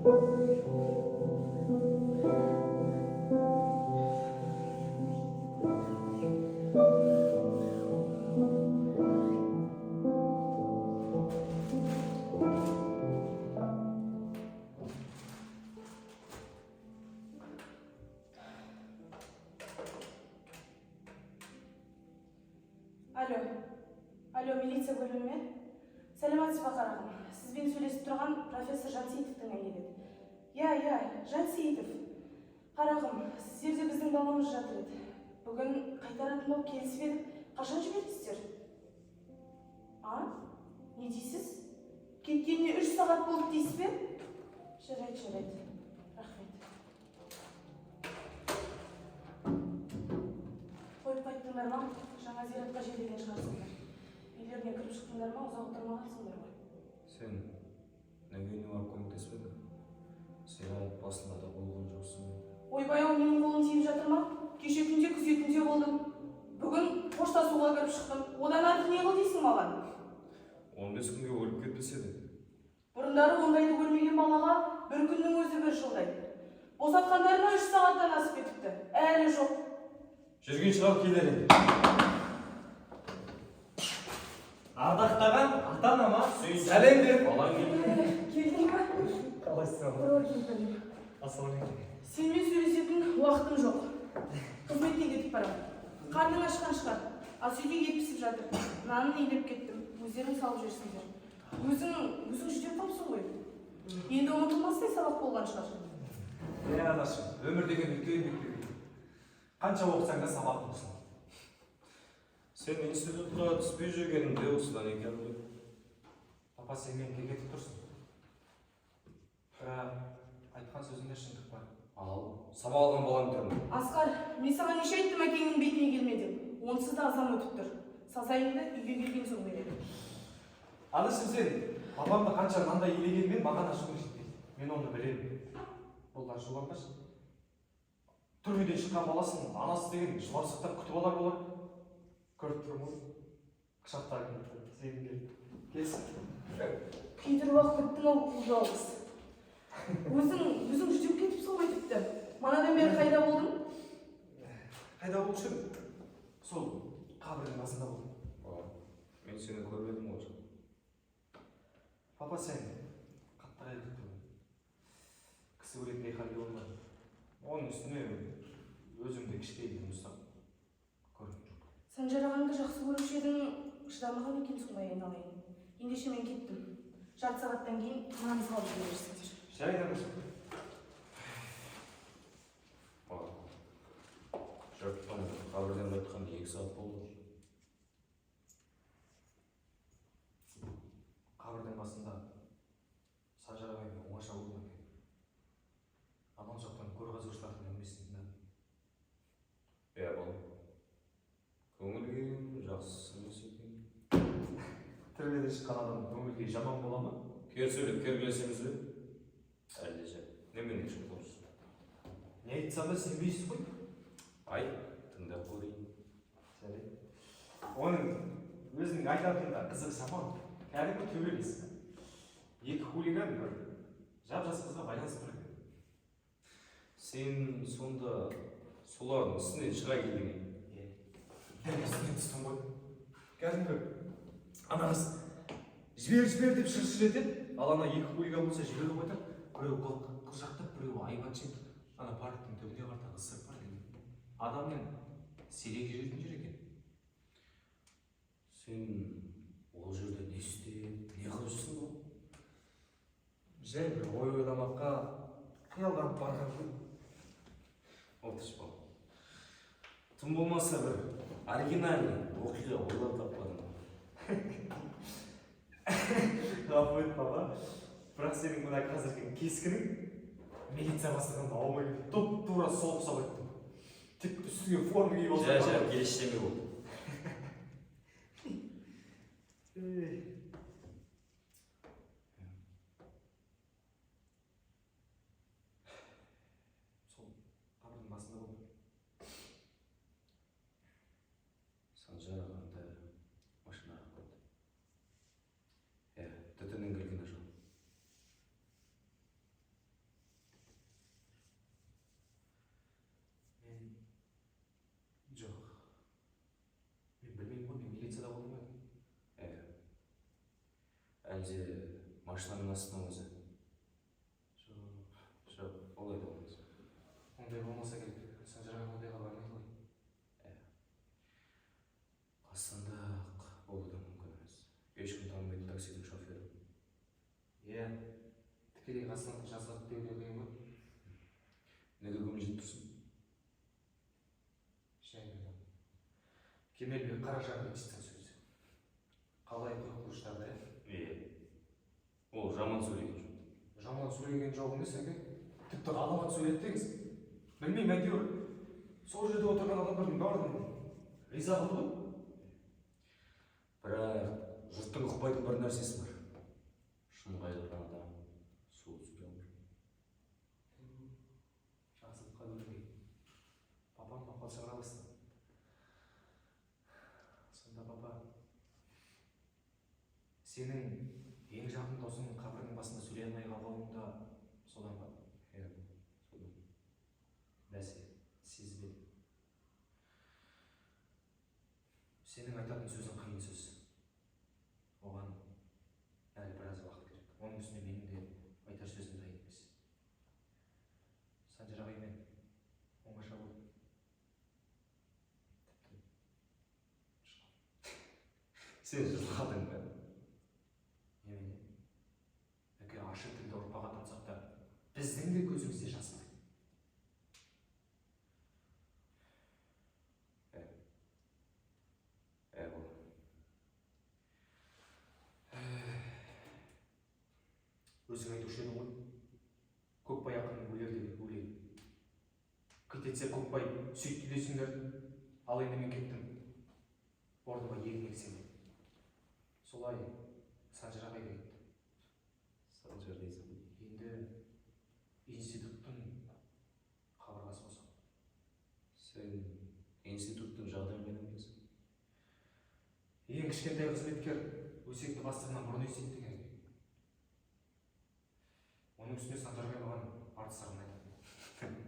Алло, алло, милиция бөлімі ме? Сәлеметсіз ба, қарағым? Сізбен сөйлесіп тұрған профессор Жансейітовтің әйелі еді. Иә, иә, Жансейітов. Қарағым, сіздерде біздің баламыз жатыр еді. Бүгін қайтаратын болып келісіп едік. Қашан жібердіңіздер? А? Не дейсіз? Кеткеніне 3 сағат болды дейсіз бе? Жарайды, жарайды. Рахмет. Қойып қайттыңдар ма? Жаңа зиратқа жерлеген шығарсыңдар. Үйлеріне кіріп шықтыңдар ма? Ұзақ отырмағансыңдар ғой. Сен неге үйіне барып көмектеспедің? Зират басында да болған жоқсың. Ойбай ау, менің қолым тиіп жатыр ма? Кеше түнде күзетінде болдым. Бүгін қоштасуға кіріп шықтым. Одан артық не қыл дейсің маған? 15 күнге өліп кетпес еді. Бұрындары ондайды көрмеген балаға бір күннің өзі бір жылдай. Босатқандарына 3 сағаттан асып кетіпті. Әлі жоқ. Жүрген шығар, келер еді. Ардақтаған ата анама Сүйінші. Сәлем беріп. Балаң келді. Келдің ба? Қалайсың, ана? Ассалаумағалейкум. Сенімен сөйлесетін уақытым жоқ. Қызметке кетіп барамын. Қарның ашқан шығар. Ас үйде ет пісіп жатыр. Нанын илеп кеттім. Өздерің салып жерсіңдер. Өзің жүдеп қалыпсың ғой. Енді ұмытылмастай сабақ болған шығар. Иә, анашым, өмір деген үлкен мектеп. Қанша оқысаң да сабақ болсын. Сен институтқа түспей жүргенің де осыдан екен ғой. Папа, сен мені кекетіп тұрсың. Бірақ айтқан сөзіңде шындық бар. Ал, сабақ алған балаң түрін. Асқар, мен саған неше айттым әкеңнің бетіне келме деп. Онсыз да азан өтіп тұр. Сазайыңды үйге келген соң беремін. Анашым, сен папамды қанша мынандай илегенмен, маған ашуың жетпейді. Мен оны білемін. Болды, ашуланбашы. Түрмеден шыққан баласын анасы деген жылап сықтап күтіп алар болар. Көріп тұрмын ғой. Құшақтағың келіп, сенің келіп. Келсін. Күйдіріп ақ біттің ау, қу жалғыз. Өзің жүдеп кетіпсің ғой тіпті. Манадан бері қайда болдың? Қайда болушы едім? Сол қабірдің басында болдым. Бала, мен сені көрмедім ғой. Папа, сен қатты қайғырып тұрдың. Кісі көретіндей халде болмадым. Оның үстіне өзім де кішкене ұстап көргем жоқ. Санжар ағаңды жақсы көруші едің, шыдамаған екенсің ғой, айналайын. Ендеше мен кеттім. Жарты сағаттан кейін нан салып жіберерсіңдер. Жарайды, анашым. Бала, жұрттың қабірден қайтқанына 2 сағат болды. Қабірдің басында Санжар ағаймен оңаша болдым екен. Аман жоқтан көр қазушылардың әңгімесін тыңдадым. Иә, балам. Көңіл күйің жақсы емес екен. Түрмеден шыққан адам көңіл күйі жаман бола ма? Кер сөйлеп кергілесеміз бе? Әлде же немене шұқылсың? Не айтсам да сенбейсіз ғой. Айт, тыңдап көрейін. Жарайды. Оның өзінің айтатыны да қызық шамалы. Кәдімгі төбелес. Екі хулиган бір жап жас қызға байланысып тұр екен. Сен сонда солардың үстінен шыға келдің. Иә. Дәл үстінен түстім ғой. Кәдімгі ана қыз жібер, жібер деп шыр шыр етеді, ал ана екі хулиган болса жіберуге қайтады. Біреу қылжақтап, біреу айбат шегіп, ана парктің түбіне қарата ысырып бар екен. Адамның сирек жүретін жер екен. Сен ол жерде не істеп, не қылып жүрсің бұл? Жай бір ой ойламаққа қиялданып барған ғой. Отыршы, бала. Тым болмаса бір оригинальный оқиға ойлап таппадың. Ғафу ет, папа. Бірақ сенің мына қазіргі кескінің милиция бастығының аумай тұп тура сол ұқсап айттың. Тек үстіңе форма киіп алсаң. Жай, жай, келешеме болды. Ей. Сол қабірдің басында болдым. Санжар ағаңды машинаға қойды. Иә, түтіннен келген ажал. Әлде машинаның астына өзі? Жоқ, жоқ, олай да болмас. Ондай болмаса керек. Санжар ағай ондайға бармайды ғой. Қастандық болуы да мүмкін емес. Ешкім танымайтын таксидің шофері. Иә, тікелей қастандық жасады деу де қиын ғой. Неге көміліп тұрсың? Жай адам. Кемелбек Қаражанның естіген сөзі. Қалай құйқылжытады, ә? Иә. Ол жаман сөйлеген жоқ. Жаман сөйлеген жоқ емес, әке. Тіпті ғаламат сөйледі деңіз. Білмеймін, әйтеуір сол жерде отырған адамдардың барлығын риза қылды ғой. Бірақ жұрттың ұқпайтын бір нәрсесі бар. Шын қайғырған адам суы түсіре алмайды. Жақсылыққа бөлмей. Папам мақал шығара бастады. Сонда, папа, сенің ең жақын досыңның қабірінің басында сөйлей алмай қалғаның да содан ба? Иә, содан. Бәсе, сезіп едім. Сенің айтатын сөзің қиын сөз. Оған әлі біраз уақыт керек. Оның үстіне менің де айтар сөзім дайын емес. Санжар ағаймен оңаша болып, тіпті жыладым. Сен жыладың ба? Немене? Әке, ащы тілді ұрпақ атансақ та, біздің де көзімізде жас бар. Ә, балам. Өзің айтушы едің ғой, Көкбай ақынның өлер деген өлең. Қит етсе, Көкбай сөйтті десіңдер, ал енді мен кеттім, орныма егін ексем деп. Солай Санжар ағай да кетті. Санжар дейсің ғой. Енді институттың қабырғасы босап. Сен институттың жағдайын қайдан білесің? Ең кішкентай қызметкер өсекті бастығынан бұрын естиді деген. Оның үстіне Санжар ағай маған артық айтады.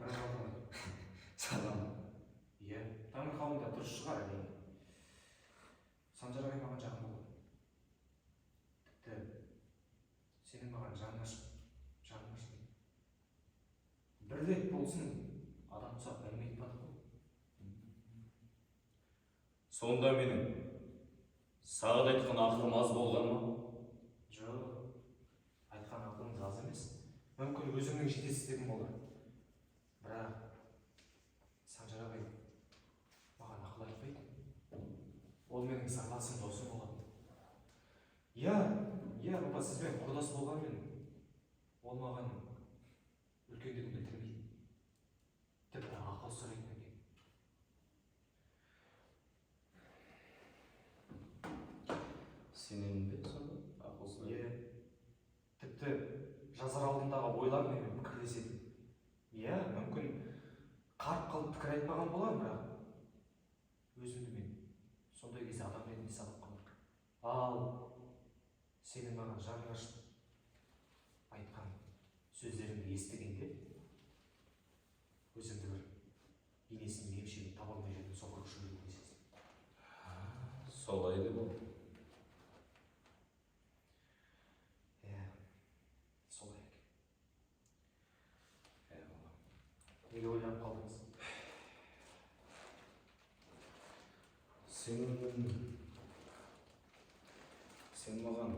Бір қалды. Саған. Иә, таңырқауым да дұрыс шығар, әрине. Санжар ағай маған жақын болатын. Тіпті сенің маған жаның ашып, жаның ашып. Бір рет болсын адам ұқсап әңгіме айтпадық қой. Сонда менің саған айтқан ақылым аз болған ма? Жоқ, айтқан ақылыңыз аз емес. Мүмкін, өзімнің жетесіздігім болар. Бірақ Санжар ағай маған ақыл айтпайтын. Ол менің сырласым, досым болатын. Иә, иә, папа, сізбен құрдас болғанмен, ол маған үлкендігін білдірмейтін. Тіпті ақыл сұрайтын екен. Сенен бе сонда ақыл сұрайды? Иә. Тіпті жазар алдындағы ойлармен пікірлесетін. Иә, мүмкін, қарқ қылып пікір айтпаған болар, бірақ өзімді мен сондай кезде адам ретінде санап қаламын. Ал сенің маған жаның ашып айтқан сөздеріңді естігенде, өзімді бір енесінің емшегін таба алмай жүрген соқыр күшік ретінде сездім. Солай да болды. Иә, солай екен. Ә, балам. Неге ойланып қалдыңыз? Сен маған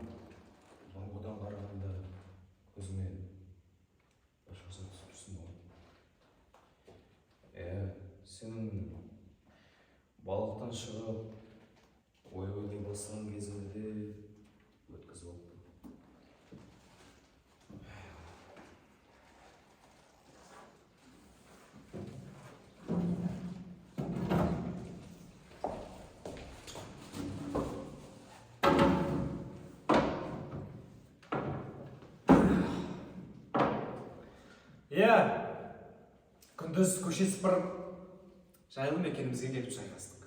бұрынғыдан қарағанда көзіме басқаша түсіп тұрсың ғой. Иә, сенің балықтан шығып, ой ойлай бастаған кезіңді де өткізіп алыппын. Иә, күндіз көше сыпырып, жайлы мекенімізге келіп жайғастық.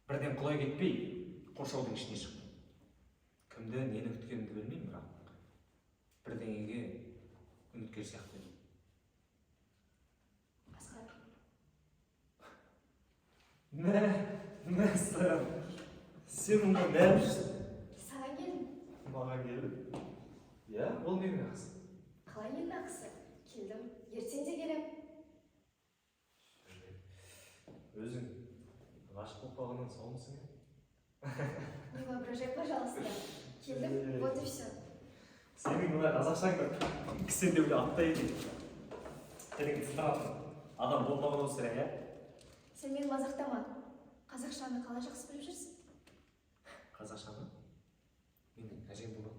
Бірден құлай кетпей, қоршаудың ішіне шықтым. Кімді, нені күткенімді білмеймін, бірақ бірдеңеге үміткер сияқты едім. Асқар. Мә, мәссаған, сен мұнда неғып жүрсің? Саған келдім. Маған келдің? Иә, ол ненің ақысы? Қалай ненің ақысы? Келдім, ертең де келем. Өзің ғашық болып қалғаннан саумысың, иә? Не воображай, пожалуйста. Келдім, вот и все. Сенің мына қазақшаң да кісендеулі аттай екен. Тілің сындыратын адам болмаған осы сірә, иә? Сен мені мазақтама. Қазақшаны қалай жақсы біліп жүрсің? Қазақшаны менің әжем болған.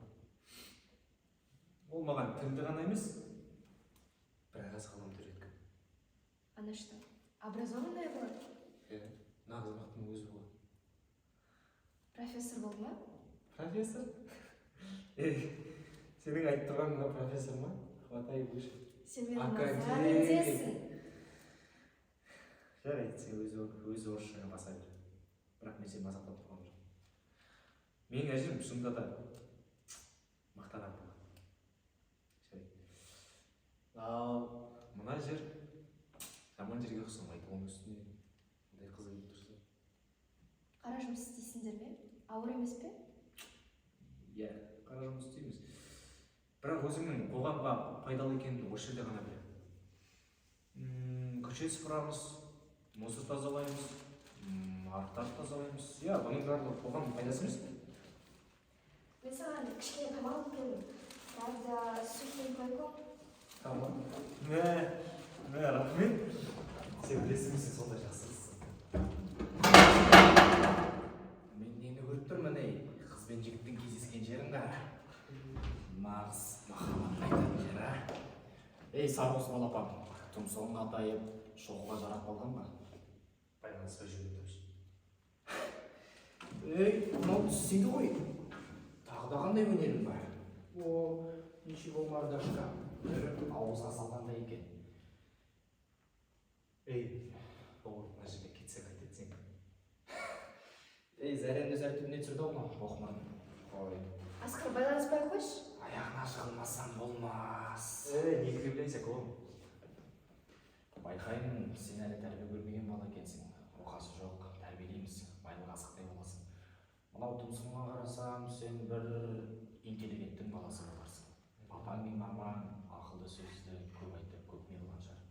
Ол маған тілді ғана емес, біраз ғаламды үйреткен. Она что, образованная была? Иә, нағыз бақтың өзі болған. Профессор болды ма? Профессор? Ей, сенің айтып тұрғаның мына профессор ма? Хватай выше. Сен мені мазақ Академик. етесің. Жарайды, сен өз орысшаңа баса бер. Бірақ мен сені мазақтап тұрғаным жоқ. Менің әжем шынында да мықты адам болған. Жарайды. Ал мына жер жаман жерге ұқсамайды. Оның үстіне мындай қыз келіп тұрса. Қара жұмыс істейсіңдер ме? Ауыр емес пе? Иә, қара жұмыс істейміз. Бірақ өзімнің қоғамға пайдалы екенімді осы жерде ғана білемін. Көше сыпырамыз, мусор тазалаймыз, арықтарды тазалаймыз. Иә, бұның барлығы қоғамның пайдасы емес пе? Мен саған кішкене тамақ алып келдім. Правда, сухим пайком. Тамам. Мә, мә, рахмет. Сен білесің, сен сондай жақсы қызсың. Мен нені көріп тұрмын, ей? Қыз бен жігіттің кездескен жерін қара. Нағыз махаббат айтатын жер, а? Ей, сарғос балапан, тұмсығың қатайып, шоқуға жарап қалған ба? Байланыспай жүрген дұрыс. Ей, мынау түссейді ғой. Тағы да қандай өнерің бар? О, ничего, мордашка, бір ауызға салғандай екен. Ей, бауырым, мына жерде кетсе қайтеді сен? Ей, зәреңді зәр түбіне түсірді ау мынау, боқмұрын. Ой, Асқар, байланыспай ақ қойшы. Аяғына жығылмасам болмас. Ей, не кривляйся, клоун. Байқаймын, сен әлі тәрбие көрмеген бала екенсің. Оқасы жоқ, тәрбиелейміз, майлы қасықтай боласың. Мынау тұмсығыңа қарасам, сен бір интеллигенттің баласы боларсың. Папаң мен мамаң ақылды сөзді көп айтып, көп ми қылған шығар.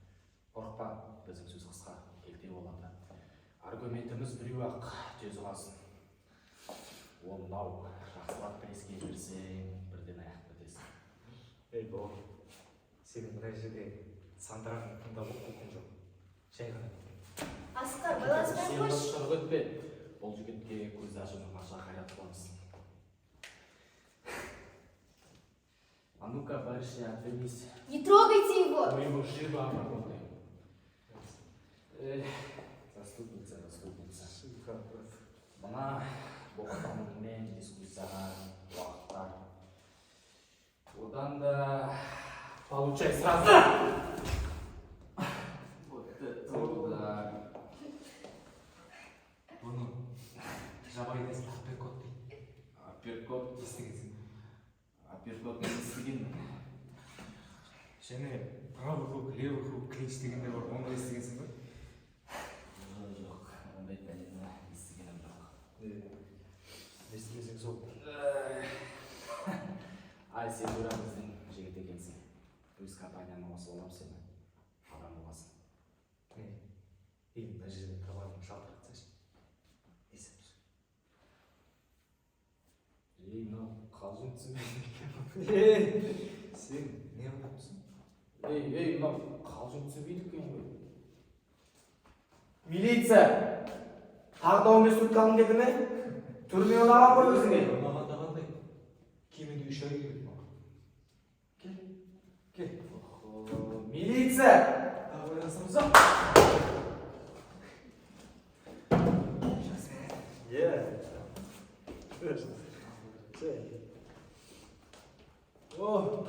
Қорықпа, біздің сөз қысқа, келте болады. Аргументіміз біреу ақ, тез ұғасың. Ол мынау, жақсылап преске жіберсең, бірден аяқ бітесің. Ей, бауырым, сенің мына жерде сандырағың тыңдап оқитын жоқ. Жай ғана. Асқар, байланыспай ақ Сен қойшы. шырқ өтпе. Бұл жігітке көзді ашып жұмғанша қайрат қыламыз. А ну-ка, барышня, отвернись. Не трогайте его! Мы его живо обработаем. Эх, заступница, заступница. Мына боқтамыңмен дискуссияға уақыт бар. Одан да получай сразу. Вот это удар. Бұны жабайы тәсіл апперкот дейді. Апперкот. Естігенсің. Апперкот не естігенмін. Және правый хук, левый хук, клинч дегендер бар. Оны да естігенсің ба? Жоқ, жоқ, ондай пәлені естігенім жоқ. Естімесең сол. Ай, сен тура біздің жігіт екенсің. Өз компанияма қосып аламын сені. Адам боласың. Ей, мына жерде товарың шалтыратсайшы. Несі? Ей, мынау қалжың түсінбейді екен. Ей, сен не қылып тұрсың? Ей, ей, мынау қалжың түсінбейді екен ғой. Милиция! Тағы да 15 сутка алғың келді ме? Түрме ұнаған ғой өзіңе. Ұнағанда қандай? Кемінде 3 ай керек маған. Кел, кел. Охо, Милиция! Тағы байланысамыз ба? Иә. О,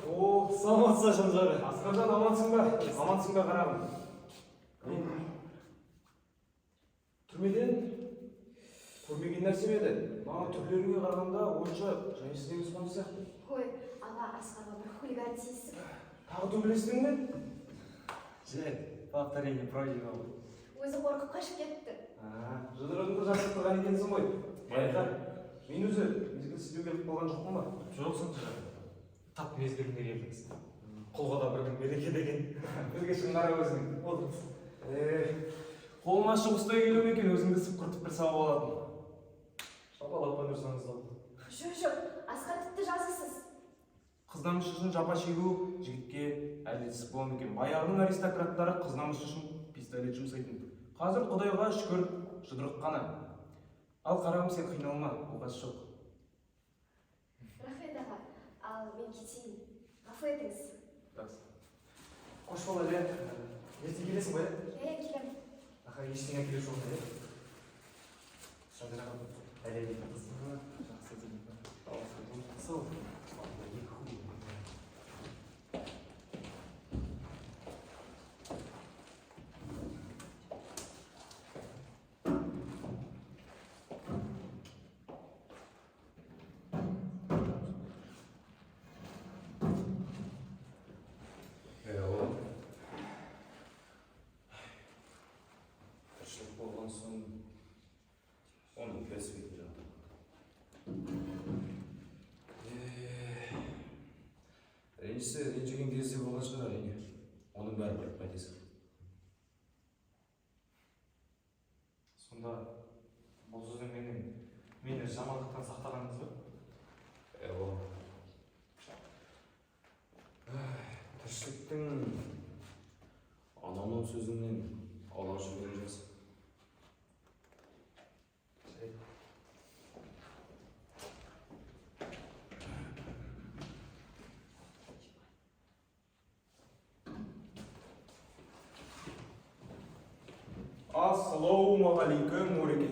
о, саламатсыз, Жанжары. Асқаржан, амансың ба? Амансың ба, қарағым? Түрмеден көрмеген нәрсем еді. Маған түрлеріңе қарағанда онша жайсыз емес болған сияқты. Ой, аға, Асқарға бір хулиган тиісіп. Тағы төбелестің бе? Жай, повторение пройдено ғой. Өзі қорқып қашып кетті. А, жұдырығыңды жақсы қылған екенсің ғой. Байқа, Мен өзі мезгілсіздеу келіп қалған жоқпын ба? Жоқ, Санжар. Тап мезгілінде келдіңіз. Құлға да бір күн береке деген. Бізге шын қара өзің. Отырыңыз. Қолың ашық ұстай келу ме екен, өзіңді сыпқыртып бір сабап алатын. Шапалақпен ұрсаңыз да болды. Жоқ, жоқ, Асқар тіпті жазықсыз. Қыз намысы үшін жапа шегу жігітке әділетсіз бола ма екен? Баяғының аристократтары қыз намысы үшін пистолет жұмсайтын. Қазір құдайға шүкір, жұдырық қана. Ал қарағым, сен қиналма, оқасы жоқ. Рахмет, аға. Ал мен кетейін. Ғафу етіңіз. Жақсы. Қош бол, Әлия. Ертең келесің ғой, иә? Иә, иә, келемін. Аха, ештеңе әкелер жоқ, иә? Санжар аға, Әлия дейтін қыз. Жақсы деген. Сол. Екі хулиган. Е, оғлым. Тіршілік болған соң оны келіспейтін жан табылады. Е, ренжісе, ренжіген кезде болған шығар, әрине. Оның бәрі біліп қайтесің. Сонда бұл сіздің мені жамандықтан сақтағаныңыз ба? Е, оғлым. Тіршіліктің анау-мынау сөзіңнен аулақ жүрген жақсы. Жарайды. Ассалаумағалейкум, Ореке.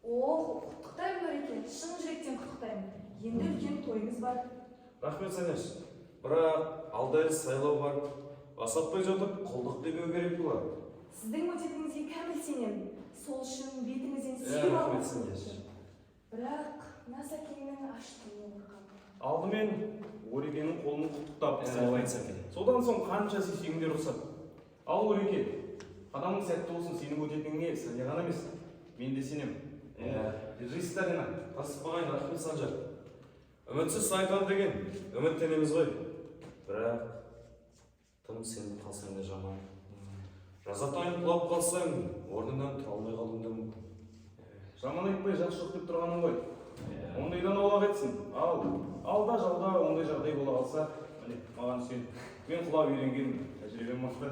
Ох, құттықтаймын, Нұреке, шын жүректен құттықтаймын. Енді үлкен тойыңыз бар. Рахмет, Саняш. Бірақ алда әлі сайлау бар. Бас атпай жатып, құлдық демеу керек болар. Сіздің өтетініңізге кәміл сенемін. Сол үшін бетіңізден Ә, сүйіп рахмет, алғым Саняш. келіп тұр. Бірақ мына Сәкеңнің аштығына қорқамын. Алдымен Орекенің қолын құттықтап Ә, сайлайын. рахмет, Сәкен. Содан соң қанша сүйсеңдер рұқсат. Ал Ореке, қадамың сәтті болсын, сенің өтетініңе Саня ғана емес, мен де сенемін. Иә. Держись, старина. Тасытпағайын, рахмет, Санжар. Үмітсіз сайтан деген, үміттенеміз ғой. Бірақ тым сеніп қалсаң да жаман. Жазатайым құлап қалсаң, орныңнан тұра алмай қалуың да мүмкін. Жаман айтпай жақсы жоқ деп тұрғаным ғой. Ондайдан аулақ етсін. Ал, алда жалда ондай жағдай бола қалса, міне, маған сүйен. Мен құлап үйренгенмін, тәжірибем мықты.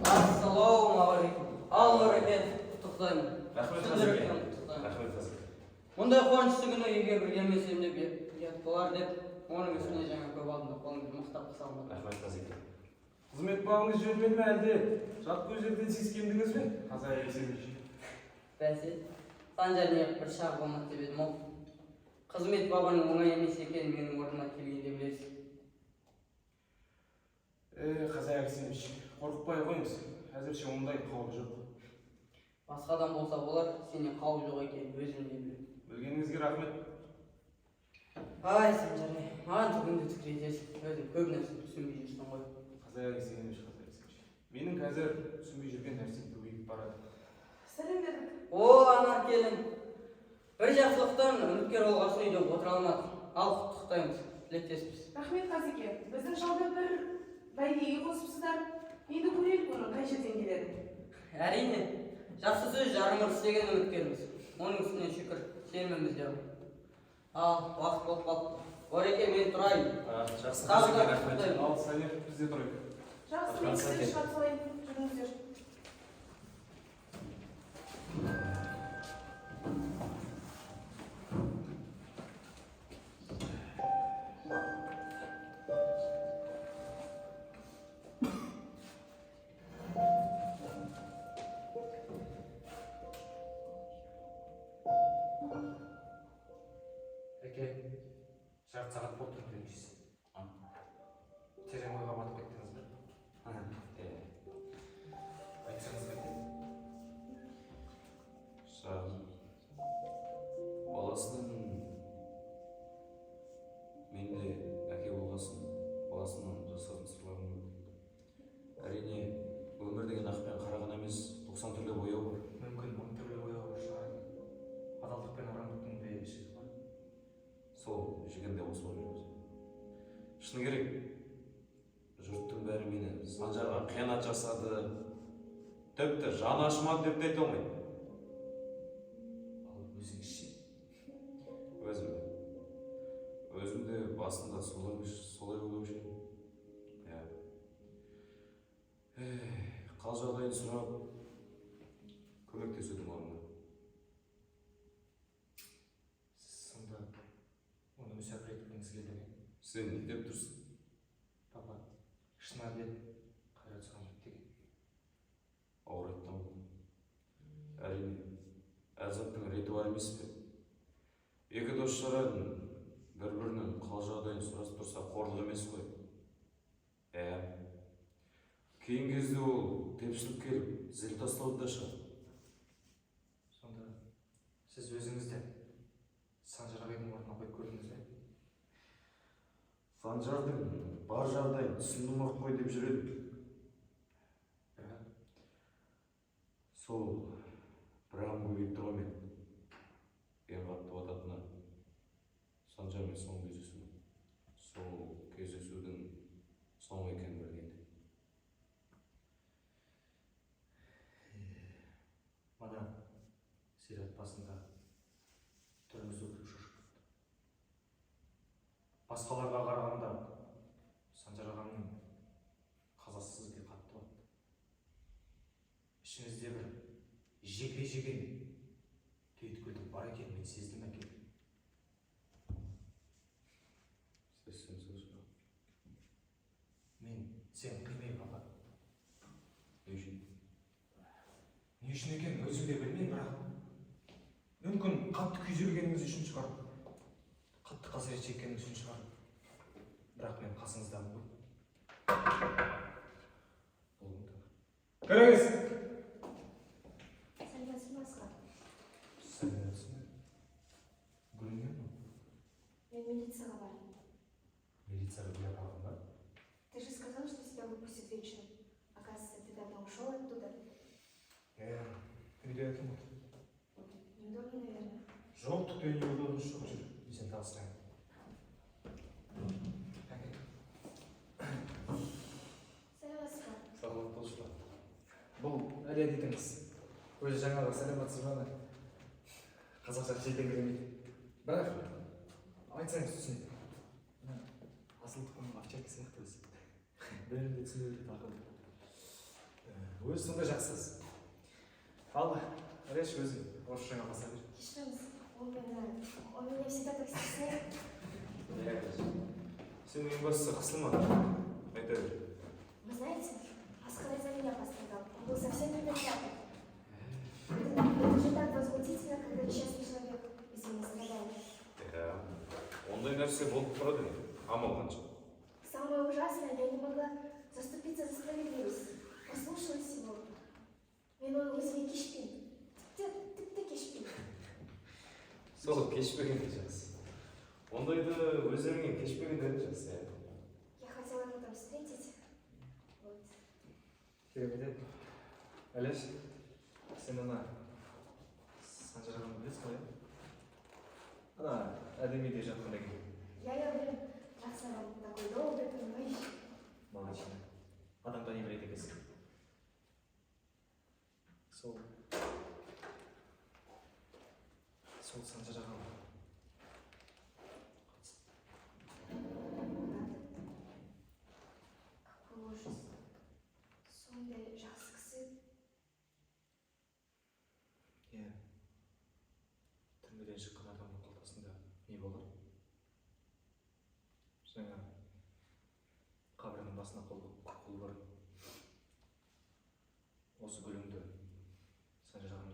Ассалаумағалейкум. Ал, Нұреке, құттықтаймын. Рахмет, Шын Хазеке. жүректен құттықтаймын. Рахмет, Хазеке. Мұндай қуанышты күні үйге бір келмесем деп ұят болар деп, оның үстіне жаңа көп алдым да қолыңды мықтап қыса алмадым. Рахмет, Хазеке. Қызмет бабыңыз жөнделмеді ме, әлде жат көздерден сескендіңіз бе? Қазақ Алексеевич. Бәсе, Санжар неғып бір шағы болмады деп едім ау. Қызмет бабының оңай емес екенін менің орныма келгенде білесің. Қазақ Алексеевич, қорықпай қойыңыз. Әзірше ондай қауіп жоқ. Басқа адам болса болар, сенен қауіп жоқ екенін өзім де білемін. Білгеніңізге рахмет. Ай, Санжар, ай, маған түгінде тікірейтесің. Өзің көп нәрсені түсінбей жүрсің ғой. Қазақ Алексеевич, Қазақ Алексеевич. Менің қазір түсінбей жүрген нәрсем көбейіп барады. Сәлем бердік. О, ана келін. Бір жақсылықтан үміткер болғасын үйде отыра алмадық. Ал құттықтаймыз, тілектеспіз. Рахмет, Қазеке. Біздің шалды бір бәйгеге қосыпсыздар. Енді көрелік оның қай жерден келеді. Әрине, жақсы сөз жарым ырыс деген үміткерміз. Оның үстіне шүкір, сеніміміз де бар. Ал, уақыт болып қалыпты. Ореке, мен тұрайын. Жақсы, Тағы да Хазеке, рахмет. құттықтаймын. Ал, Саня, біз де тұрайық. Жақсы, мен Рахмет, сіздерді Сәкен. шығарып салайын. Жүріңіздер. Әке, жарты сағат болды үндемейсіз. Терең ойға батып кеттіңіз бе? Е, Айтсаңыз қайтеді. Шағын. Баласының, мен де әке болғасын, баласынан жасыратын сырларым көп. Әрине, өмір деген ақ пен қара ғана емес, 90 түрлі бояу бар. Мүмкін 1000 түрлі бояу. Шыны керек, жұрттың бәрі мені Санжарға қиянат жасады, тіпті жаны ашымады деп те айта алмайды. Ал өзіңіз ше? Өзім бе? Өзім де басында солай ойлаушы едім. Иә. Эй, қал жағдайын сұрап, көмектесудің орнына. Сіз сонда оны мүсәпір еткіңіз келді ме? Сен не деп тұрсың? Папа, шын әділет қайрат сұрамайды деген. Ауыр айттым ғой. Әрине, әр заттың реті бар емес пе? Екі дос жаран бір бірінің қал жағдайын сұрасып тұрса, қорлық емес қой. Иә. Кейін кезде ол тепсініп келіп, зіл тастауды да шығар. Сонда сіз өзіңізді Санжар ағайдың орнына қойып көрдіңіз бе? Санжардың бар жағдайын түсіндім ақ қой деп жүр едім. Бірақ? Сол бірағым көбейіп тұр ғой мен. Ең қатты бататыны Санжармен соңғы кездесу. Сол кездесудің соңы екенін білгенде. Мана зират басында түріңізді көріп шошып кетті. Басқаларға қарағанда Санжар ағамның қазасы сізге қатты батты. Ішіңізде бір жегідей жеген түйткілдің бар екенін мен сездім, әке. Сезсең сол шығар. Мен сені қимаймын, папа. Не үшін? Не үшін екенін өзім де білмеймін, бірақ мүмкін қатты күйзелгеніңіз үшін шығар, қатты қасірет шеккеніңіз үшін шығар. Бірақ мен қасыңыздамын ғой. Болдым да. Кіріңіз. Сәлеметсіз бе, Асқар? Сәлеметсіз бе? Гүліңе ме? Мен милицияға бардым. Милицияға гүл апарған ба? Ты же сказал, что тебя выпустят вечером. Оказывается, ты давно ушел оттуда. Иә, үйде әкем отыр. Неудобно, наверное. Жоқ, түк те неудобно жоқ, жүр. Мен сені таныстырайын. Әке. Сәлеметсіз бе? Саламат болшы. Бұл Әлия дейтін қыз. Өзі жаңағы сәлеметсіз бе, қазақша жетіңкіремейді. Бірақ айтсаңыз, түсінеді. Мына асыл тұқым овчарка сияқты өзі. Бәрін де түсіне береді, ақылды. Өзі сондай жақсы қыз. Ал, Әлияш, өзің орысшаңа баса бер. Кешіріңіз, он меня всегда так стесняет. Иә, сен ең бастысы қысылма. Айта бер. Вы знаете, Асқар из-за меня пострадал. Он был совсем не виноват. Это же так возмутительно, когда честный человек из-за меня страдает. Иә. Ондай нәрсе болып тұрады енді. Амал қанша. Самое ужасное, я не могла заступиться за справедливость. Послушалась его. Мен оны өзіме кешпеймін. Тіпті, тіпті кешпеймін. Сол кешпеген де жақсы. Ондайды өздеріңе кешпегендерің жақсы, иә. Я хотела его там встретить. Вот. Керемет, еді. Әлияш, сен ана Санжар ағаны білесің ғой, иә? Ана әдемиде жатқан деген. Я білемін. Жақсы адам, такой добрый, понимающий. Молодчина. Адам тани біледі екенсің. Сол Санжар ағам қайтыс. Правда? Какой ужас. Сондай жақсы кісі. Иә. Түрмеден шыққан адамның қалтасында не болар? Жаңа қабірінің басына қол бар. Осы гүліңді Санжар ағаңа